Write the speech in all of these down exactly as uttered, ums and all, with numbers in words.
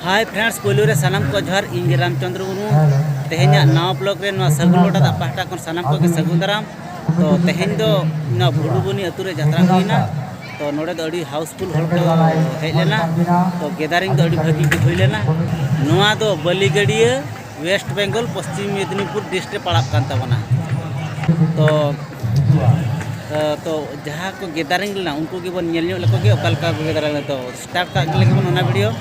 ᱦᱟᱭ friends, ᱯᱳᱭᱞᱳ ᱨᱮ ᱥᱟᱱᱟᱢ ᱠᱚ ᱡᱚᱦᱟᱨ᱾ ᱤᱧ ᱜᱮ ᱨᱟᱢᱪᱚᱸᱫᱽᱨᱚ ᱢᱩᱨᱢᱩ᱾ ᱛᱮᱦᱮᱧᱟᱜ ᱱᱟᱣᱟ ᱵᱞᱚᱜ ᱨᱮ ᱱᱚᱣᱟ ᱥᱟᱹᱜᱩᱱ ᱞᱚᱴᱟ ᱫᱟᱜ ᱯᱟᱦᱴᱟ ᱠᱷᱚᱱ ᱥᱟᱱᱟᱢ ᱠᱚᱜᱮ ᱥᱟᱹᱜᱩᱱ ᱫᱟᱨᱟᱢ᱾ ᱛᱚ ᱛᱮᱦᱮᱧ ᱫᱚ ᱱᱚᱣᱟ ᱵᱷᱩᱰᱩᱵᱚᱱᱤ ᱟᱹᱛᱩ ᱨᱮ ᱡᱟᱛᱨᱟ ᱦᱩᱭᱱᱟ᱾ ᱛᱚ ᱱᱚᱰᱮ ᱫᱚ ᱟᱹᱰᱤ ᱦᱟᱣᱩᱥᱯᱷᱩᱞ ᱦᱚᱲ ᱠᱚ ᱦᱮᱡ ᱞᱮᱱᱟ᱾ ᱛᱚ ᱜᱮᱫᱟᱨᱤᱝ ᱫᱚ ᱟᱹᱰᱤ ᱵᱷᱟᱹᱜᱤ ᱜᱮ ᱦᱩᱭ ᱞᱮᱱᱟ᱾ ᱱᱚᱣᱟ ᱫᱚ ᱵᱟᱹᱞᱤᱜᱟᱹᱰᱤᱭᱟᱹ, ᱳᱭᱮᱥᱴ ᱵᱮᱝᱜᱚᱞ, ᱯᱚᱥᱪᱤᱢ ᱢᱮᱫᱽᱱᱤᱯᱩᱨ ᱰᱤᱥᱴ ᱨᱮ ᱯᱟᱲᱟᱜ ᱠᱟᱱ ᱛᱟᱵᱚᱱᱟ᱾ ᱛᱚ ᱛᱚ ᱡᱟᱦᱟᱸ ᱠᱚ ᱜᱮᱫᱟᱨᱤᱝ ᱞᱮᱱᱟ, ᱩᱱᱠᱩ ᱜᱮᱵᱚᱱ ᱧᱮᱞ ᱧᱚᱜ ᱞᱮᱠᱚ ᱜᱮ, ᱚᱠᱟ ᱞᱮᱠᱟ ᱠᱚ ᱜᱮᱫᱟᱨᱤᱝ ᱞᱮᱱᱟ᱾ ᱛᱚ ᱥᱴᱟᱨᱴ ᱠᱟᱜ ᱞᱮᱜᱮ ᱵᱚᱱ ᱚᱱᱟ ᱵᱷᱤᱰᱤᱭᱳ᱾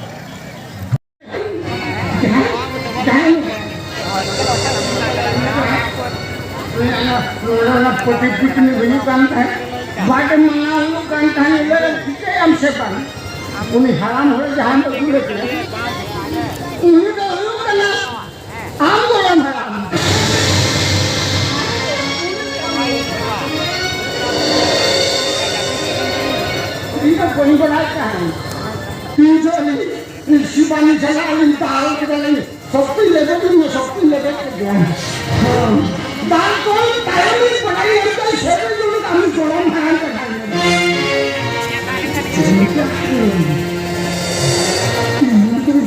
ᱚᱱᱟ ᱯᱨᱚᱫᱤᱯ ᱜᱩᱴᱱᱤ ᱦᱩᱭᱩᱜ ᱠᱟᱱ ᱛᱟᱦᱮᱸᱫ, ᱵᱟᱰᱮ ᱢᱟᱱᱟᱣ ᱦᱩᱭᱩᱜ ᱠᱟᱱ ᱛᱟᱦᱮᱸᱫ, ᱤᱧ ᱞᱟᱹᱭᱫᱟ, "ᱴᱷᱤᱠᱟᱹᱭᱟᱢ ᱥᱮ ᱵᱟᱝ?" ᱩᱱᱤ ᱦᱟᱲᱟᱢ ᱦᱚᱲ ᱡᱟᱦᱟᱸ ᱟᱹᱜᱩ ᱞᱮᱫᱮᱭᱟ, ᱩᱱᱤ ᱫᱚ ᱦᱩᱭᱩᱜ ᱠᱟᱱᱟ ᱟᱢ ᱜᱚᱲᱚᱢ ᱦᱟᱲᱟᱢ᱾ ᱤᱧ ᱫᱚ ᱵᱟᱹᱧ ᱵᱟᱲᱟᱭ ᱛᱟᱦᱮᱸᱫ᱾ ᱛᱤᱱ ᱡᱚᱦᱚᱜ ᱤᱧ ᱥᱤᱵᱟᱱᱤ ᱪᱟᱞᱟᱜ ᱟᱹᱞᱤᱧ, ᱫᱟᱞ ᱠᱮᱫᱟᱞᱤᱧ, ᱥᱚᱠᱛᱤᱧ ᱞᱮᱵᱮᱫ ᱠᱮᱫᱟ, ᱥᱚᱠᱛᱤᱧ ᱞᱮᱵᱮᱫ ᱠᱮᱫᱟ᱾ ᱦᱮᱸ᱾ ᱫᱟᱞ ᱠᱚ ᱛᱟᱭᱚᱢ ᱤᱧ ᱵᱟᱲᱟᱭ ᱧᱟᱢ ᱠᱮᱫᱟ, ᱥᱮᱨᱮᱧ ᱫᱚ ᱟᱢ ᱜᱚᱲᱚᱢ ᱦᱟᱲᱟᱢ ᱠᱟᱱᱟᱭ᱾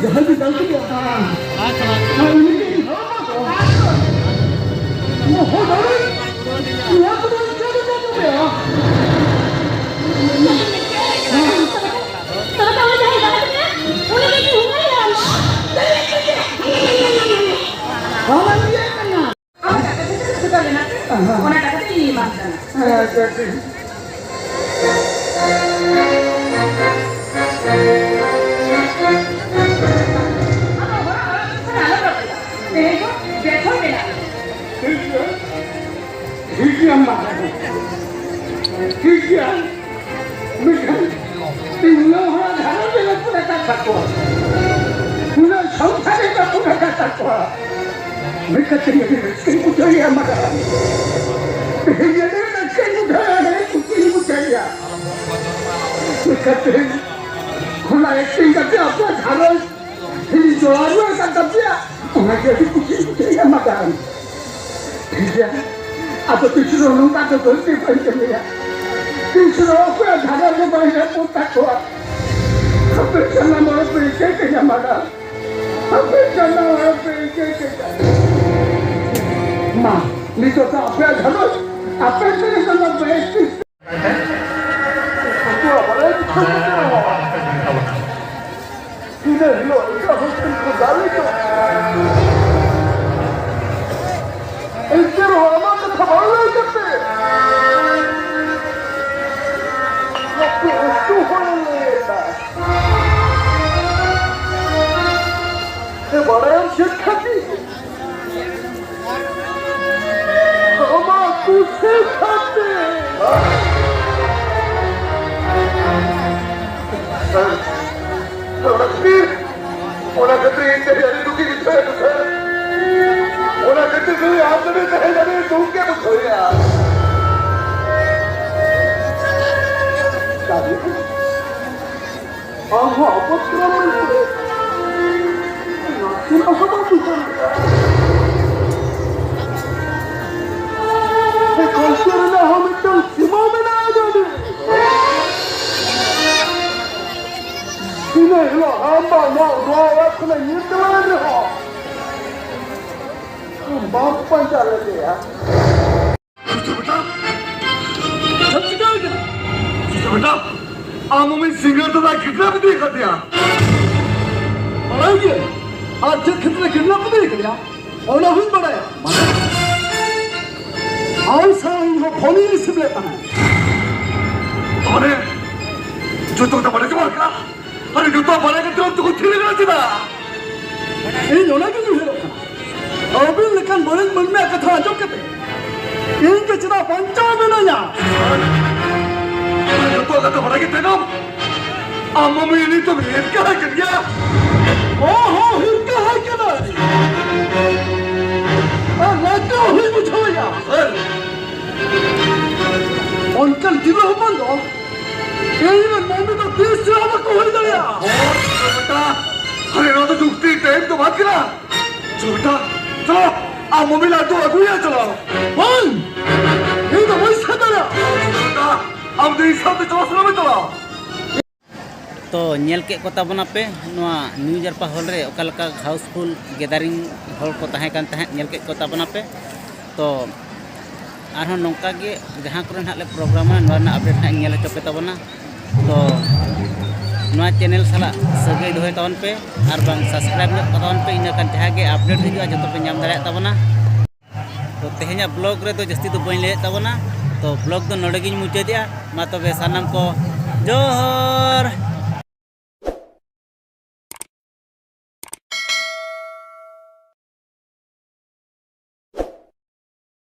ᱡᱟᱦᱟᱸᱭ ᱜᱮ ᱫᱟᱞ ᱠᱮᱫᱟ, ᱦᱮᱸ᱾ ᱟᱨ ᱩᱱᱤ ᱫᱚ ᱤᱧ ᱦᱚᱲ ᱵᱟᱝ ᱠᱟᱱᱟ᱾ ᱱᱚᱣᱟ ᱦᱚᱲ ᱫᱚ, ᱱᱚᱣᱟ ᱠᱚᱫᱚ ᱪᱮᱫ ᱞᱮᱠᱟ ᱠᱚ ᱞᱟᱹᱭᱟ? ᱦᱮᱸ᱾ ᱛᱚᱵᱮ ᱛᱚ ᱩᱱᱤ ᱡᱟᱦᱟᱸᱭ ᱵᱟᱲᱟᱭ ᱠᱟᱱᱟ, ᱩᱱᱤ ᱜᱮ ᱦᱩᱭᱩᱜᱼᱟ᱾ ᱦᱚᱸ, ᱢᱟ ᱞᱟᱹᱭ ᱠᱟᱱᱟ᱾ ᱟᱢᱟᱜ ᱴᱟᱠᱟ ᱛᱮ ᱪᱮᱫ ᱮᱢ ᱦᱟᱛᱟᱣ ᱞᱮᱱᱟ? ᱚᱱᱟ ᱴᱟᱠᱟ ᱛᱮ ᱤᱧ ᱮᱢᱟᱢ ᱠᱟᱱᱟ᱾ ᱟᱪᱪᱷᱟ, ᱴᱷᱤᱠ᱾ ᱟᱢᱟᱜ ᱚᱲᱟᱜ ᱚᱲᱟᱜ ᱠᱚ ᱥᱟᱞᱟᱜ ᱟᱞᱚᱢ ᱨᱚᱲ ᱠᱮᱫᱟ᱾ ᱛᱮᱦᱮᱧ ᱠᱷᱚᱱ ᱵᱮᱛᱷᱚᱱ ᱢᱮᱱᱟᱜ ᱢᱮᱭᱟ᱾ ᱴᱷᱤᱠ ᱜᱮᱭᱟ᱾ ᱴᱷᱤᱠ ᱜᱮᱭᱟ, ᱢᱟ᱾ ᱴᱷᱤᱠ ᱜᱮᱭᱟ᱾ ᱢᱮᱱᱠᱷᱟᱱ ᱛᱤᱱᱟᱹᱜ ᱦᱚᱲᱟᱜ ᱜᱷᱟᱨᱚᱸᱡᱽ ᱨᱮ ᱨᱟᱹᱯᱩᱫ ᱟᱠᱟᱫ ᱛᱟᱠᱚᱣᱟ, ᱩᱱᱟᱹᱜ ᱥᱚᱝᱥᱟᱨ ᱨᱮ ᱨᱟᱹᱯᱩᱫ ᱟᱠᱟᱫ ᱛᱟᱠᱚᱣᱟ, ᱢᱮᱱᱠᱷᱟᱱ ᱛᱮᱦᱮᱧ ᱟᱹᱰᱤ ᱨᱟᱹᱥᱠᱟᱹᱧ ᱵᱩᱡᱷᱟᱹᱣᱮᱫᱼᱟ, ᱢᱟᱨᱟᱝ᱾ ᱛᱮᱦᱮᱧ ᱟᱹᱰᱤ ᱨᱟᱹᱥᱠᱟᱹᱧ ᱵᱩᱡᱷᱟᱹᱣᱮᱫᱼᱟ, ᱟᱹᱰᱤ ᱠᱩᱥᱤᱧ ᱵᱩᱡᱷᱟᱹᱣᱮᱫᱼᱟ᱾ ᱢᱮᱱᱠᱷᱟᱱ ᱛᱮᱦᱮᱧ ᱠᱷᱚᱱᱟᱜ ᱮᱠᱴᱤᱝ ᱠᱟᱛᱮ ᱟᱯᱮᱭᱟᱜ ᱜᱷᱟᱨᱚᱸᱡᱽ ᱤᱧ ᱡᱚᱲᱟᱣ ᱨᱩᱣᱟᱹᱲ ᱠᱟᱱ ᱛᱟᱯᱮᱭᱟ, ᱚᱱᱟᱜᱮ ᱟᱹᱰᱤ ᱠᱩᱥᱤ ᱵᱩᱡᱷᱟᱹᱣ ᱮᱱᱟ, ᱢᱟᱨᱟᱝ᱾ ᱴᱷᱤᱠ ᱜᱮᱭᱟ, ᱟᱫᱚ ᱛᱤᱥ ᱨᱮᱦᱚᱸ ᱱᱚᱝᱠᱟ ᱫᱚ ᱜᱟᱹᱞᱛᱤ ᱵᱟᱹᱧ ᱠᱟᱹᱢᱤᱭᱟ, ᱛᱤᱥ ᱨᱮᱦᱚᱸ ᱚᱠᱚᱭᱟᱜ ᱜᱷᱟᱨᱚᱸᱡᱽ ᱫᱚ ᱵᱟᱹᱧ ᱨᱟᱹᱯᱩᱫ ᱛᱟᱠᱚᱣᱟ᱾ ᱟᱯᱮ ᱥᱟᱱᱟᱢ ᱦᱚᱲ ᱯᱮ ᱨᱤᱠᱟᱹ ᱠᱟᱹᱧᱟ, ᱢᱟ᱾ ᱟᱯᱮ ᱪᱟᱸᱫᱟ ᱦᱚᱲ ᱯᱮ ᱤᱠᱟᱹ ᱠᱮᱫᱟ᱾ ᱢᱟ, ᱱᱤᱛᱚᱜ ᱫᱚ ᱟᱯᱮᱭᱟᱜ ᱜᱷᱟᱨᱚᱸᱡᱽ ᱟᱯᱮ ᱛᱮᱜᱮ ᱪᱟᱸᱫᱟ ᱯᱮ ᱮᱥᱴᱤ᱾ ᱤᱱᱟᱹ ᱦᱤᱞᱳᱜ ᱮᱴᱟᱜ ᱦᱚᱲ ᱴᱷᱮᱱ ᱠᱚ ᱫᱟᱞᱮ ᱠᱟᱱᱟ᱾ ᱮᱱᱛᱮ ᱨᱮᱦᱚᱸ ᱟᱢᱟᱜ ᱠᱟᱛᱷᱟ ᱵᱟᱝ ᱞᱟᱹᱭ ᱠᱟᱛᱮ ᱟᱯᱮ ᱩᱥᱠᱩ ᱦᱚᱲᱮ ᱞᱟᱹᱭᱮᱫᱟ᱾ ᱮ ᱵᱟᱲᱟᱭᱟᱢ ᱪᱮᱫ ᱠᱷᱟᱹᱛᱤᱨ? ᱟᱢᱟᱜ ᱠᱩᱥᱤ ᱠᱷᱟᱹᱛᱤᱨ᱾ ᱚᱱᱟ ᱠᱷᱟᱹᱛᱤᱨ, ᱚᱱᱟ ᱠᱷᱟᱹᱛᱤᱨ ᱤᱧ ᱛᱮᱦᱮᱧ ᱟᱹᱰᱤ ᱫᱩᱠᱤᱧ ᱵᱩᱡᱷᱟᱹᱣᱮᱫ ᱠᱚ ᱛᱟᱦᱮᱸᱫ᱾ ᱚᱱᱟ ᱠᱷᱟᱹᱛᱤᱨ ᱱᱩᱭ ᱟᱢ ᱫᱚ ᱛᱮᱦᱮᱧ ᱟᱹᱰᱤ ᱫᱩᱠ ᱜᱮ ᱵᱩᱡᱷᱟᱹᱣᱮᱫᱼᱟ᱾ ᱟᱢ ᱦᱚᱸ ᱟᱯᱚᱛ ᱠᱟᱱᱟᱢ ᱢᱮᱱᱛᱮ ᱱᱟᱥᱮᱱᱟᱜ ᱦᱚᱸ ᱵᱟᱢ ᱵᱩᱡᱷᱟᱹᱣ ᱞᱮᱫᱟ᱾ ᱥᱮ ᱠᱚᱞᱥᱮ ᱨᱮᱱᱟᱜ ᱦᱚᱸ ᱢᱤᱫᱴᱟᱝ ᱥᱤᱢᱟᱹ ᱢᱮᱱᱟᱜᱼᱟ ᱡᱟᱹᱱᱤ᱾ ᱤᱱᱟᱹ ᱦᱤᱞᱳᱜ ᱟᱢ ᱵᱟ ᱱᱚᱣᱟ, ᱱᱚᱣᱟ ᱚᱲᱟᱜ ᱠᱷᱚᱱᱮ ᱧᱤᱨ ᱪᱟᱞᱟᱣᱮᱱ ᱨᱮᱦᱚᱸ ᱟᱢ ᱵᱟᱢ ᱯᱟᱸᱡᱟ ᱞᱮᱫᱮᱭᱟ᱾ ᱥᱩᱥᱩ ᱵᱮᱴᱟ, ᱪᱮᱫ ᱪᱤᱠᱟᱹ ᱠᱟᱱᱟ? ᱥᱩᱥᱩ ᱵᱮᱴᱟ, ᱟᱢ ᱩᱱᱤ ᱥᱤᱸᱜᱟᱹᱲ ᱫᱟᱫᱟ ᱠᱤᱰᱱᱟᱯ ᱤᱫᱤ ᱠᱟᱫᱮᱭᱟ᱾ ᱵᱟᱲᱟᱭ ᱜᱮ, ᱟᱨ ᱪᱮᱫ ᱠᱷᱟᱹᱛᱤᱨ ᱮ ᱠᱤᱰᱱᱟᱯ ᱤᱫᱤ ᱠᱟᱫᱮᱭᱟ, ᱚᱱᱟ ᱦᱚᱸᱧ ᱵᱟᱲᱟᱭᱟ᱾ ᱢᱟᱱᱮ, ᱟᱢ ᱥᱟᱶ ᱤᱧ ᱦᱚᱸ ᱯᱷᱳᱱᱤᱧ ᱨᱤᱥᱤᱵᱷ ᱞᱮᱫ ᱛᱟᱦᱮᱸᱫ᱾ ᱢᱟᱱᱮ, ᱡᱚᱛᱚ ᱠᱟᱛᱷᱟ ᱵᱟᱲᱟᱭ ᱪᱟᱵᱟ ᱠᱟᱜᱼᱟ? ᱟᱨ ᱡᱚᱛᱚ ᱵᱟᱲᱟᱭ ᱠᱟᱛᱮ ᱦᱚᱸ ᱛᱩᱠᱩ ᱛᱷᱤᱨ ᱠᱟᱱᱟ ᱪᱮᱫᱟᱜ? ᱤᱧ ᱚᱱᱟ ᱜᱤᱧ ᱩᱭᱦᱟᱹᱨᱚᱜ ᱠᱟᱱᱟ᱾ ᱟᱹᱵᱤᱱ ᱞᱮᱠᱟᱱ ᱵᱟᱹᱲᱤᱡ ᱢᱟᱹᱱᱢᱤᱭᱟᱜ ᱠᱟᱛᱷᱟ ᱟᱸᱡᱚᱢ ᱠᱟᱛᱮ ᱤᱧ ᱜᱮ ᱪᱮᱫᱟᱜ ᱵᱟᱧᱪᱟᱣ ᱢᱮᱱᱟᱧᱟ? ᱟᱨ ᱡᱚᱛᱚ ᱠᱟᱛᱷᱟ ᱵᱟᱲᱟᱭ ᱠᱟᱛᱮ ᱦᱚᱸ ᱟᱢ ᱢᱟᱢᱤ ᱩᱱᱤ ᱫᱚᱢ ᱦᱤᱨᱠᱟᱹ ᱟᱭ ᱠᱟᱱ ᱜᱮᱭᱟ᱾ ᱚ ᱦᱚᱸ, ᱦᱤᱨᱠᱟᱹ ᱟᱭ ᱠᱟᱱᱟᱭ᱾ ᱟᱨ ᱞᱟᱡᱟᱣ ᱦᱚᱸᱧ ᱵᱩᱡᱷᱟᱹᱣᱮᱭᱟ᱾ ᱥᱟᱨ, ᱚᱱᱠᱟᱱ ᱛᱤᱨᱞᱟᱹ ᱦᱚᱯᱚᱱ ᱫᱚ ᱤᱧ ᱨᱮᱱ ᱢᱟᱹᱱᱢᱤ ᱫᱚ ᱛᱤᱥ ᱨᱮᱦᱚᱸ ᱵᱟᱠᱚ ᱦᱩᱭ ᱫᱟᱲᱮᱭᱟᱜᱼᱟ᱾ ᱚ, ᱵᱮᱴᱟ, ᱟᱨᱮ, ᱱᱚᱣᱟ ᱫᱚ ᱡᱩᱠᱛᱤ ᱴᱟᱭᱤᱢ ᱫᱚ ᱵᱟᱝ ᱠᱟᱱᱟ᱾ ᱪᱚᱞᱚ ᱵᱮᱴᱟ, ᱪᱚᱞᱚ, ᱟᱢ ᱢᱚᱢᱤ ᱞᱟᱹᱜᱤᱫ ᱫᱚ ᱟᱹᱜᱩᱭᱟ, ᱪᱚᱞᱚ᱾ ᱵᱟᱝ, ᱤᱧ ᱫᱚ ᱵᱟᱹᱧ ᱥᱮᱱ ᱫᱟᱲᱮᱭᱟᱜᱼᱟ᱾ ᱪᱚᱞᱚ ᱵᱮᱴᱟ, ᱟᱢ ᱫᱚ ᱤᱧ ᱥᱟᱶᱛᱮ ᱪᱚᱞᱚ, ᱥᱟᱱᱟᱢ ᱪᱚᱞᱚ᱾ ᱛᱚ ᱧᱮᱞ ᱠᱮᱫ ᱠᱚ ᱛᱟᱵᱚᱱᱟᱯᱮ ᱱᱚᱣᱟ ᱱᱤᱭᱩ ᱡᱟᱨᱯᱟ ᱦᱚᱞ ᱨᱮ ᱚᱠᱟ ᱞᱮᱠᱟ ᱦᱟᱣᱩᱥᱯᱷᱩᱞ ᱜᱮᱫᱟᱨᱤᱝ ᱦᱚᱲ ᱠᱚ ᱛᱟᱦᱮᱸ ᱠᱟᱱ ᱛᱟᱦᱮᱸᱫ, ᱧᱮᱞ ᱠᱮᱫ ᱠᱚ ᱛᱟᱵᱚᱱᱟᱯᱮ᱾ ᱛᱚ ᱟᱨᱦᱚᱸ ᱱᱚᱝᱠᱟ ᱜᱮ ᱡᱟᱦᱟᱸ ᱠᱚᱨᱮ ᱱᱟᱦᱟᱜ ᱞᱮ ᱯᱨᱳᱜᱨᱟᱢᱟ, ᱱᱚᱣᱟ ᱨᱮᱱᱟᱜ ᱟᱯᱰᱮᱴ ᱱᱟᱦᱟᱜ ᱤᱧ ᱧᱮᱞ ᱦᱚᱪᱚ ᱯᱮ ᱛᱟᱵᱚᱱᱟ᱾ ᱛᱚ ᱱᱚᱣᱟ ᱪᱮᱱᱮᱞ ᱥᱟᱞᱟᱜ ᱥᱟᱹᱜᱟᱹᱭ ᱫᱚᱦᱚᱭ ᱛᱟᱵᱚᱱ ᱯᱮ ᱟᱨ ᱵᱟᱝ ᱥᱟᱵᱥᱠᱨᱟᱭᱤᱵ ᱧᱚᱜ ᱛᱟᱵᱚᱱ ᱯᱮ, ᱤᱱᱟᱹ ᱠᱷᱟᱱ ᱡᱟᱦᱟᱸ ᱜᱮ ᱟᱯᱰᱮᱴ ᱦᱤᱡᱩᱜᱼᱟ ᱡᱚᱛᱚ ᱯᱮ ᱧᱟᱢ ᱫᱟᱲᱮᱭᱟᱜ ᱛᱟᱵᱚᱱᱟ᱾ ᱛᱚ ᱛᱮᱦᱮᱧᱟᱜ ᱵᱞᱚᱜ ᱨᱮᱫᱚ ᱡᱟᱹᱥᱛᱤ ᱫᱚ ᱵᱟᱹᱧ ᱞᱟᱹᱭᱮᱫ ᱛᱟᱵᱚᱱᱟ᱾ ᱛᱚ ᱵᱞᱚᱜ ᱫᱚ ᱱᱚᱰᱮ ᱜᱤᱧ ᱢᱩᱪᱟᱹᱫᱮᱜᱼᱟ᱾ ᱢᱟ ᱛᱚᱵᱮ ᱥᱟᱱᱟᱢ ᱠᱚ ᱡᱚᱦᱟᱨ᱾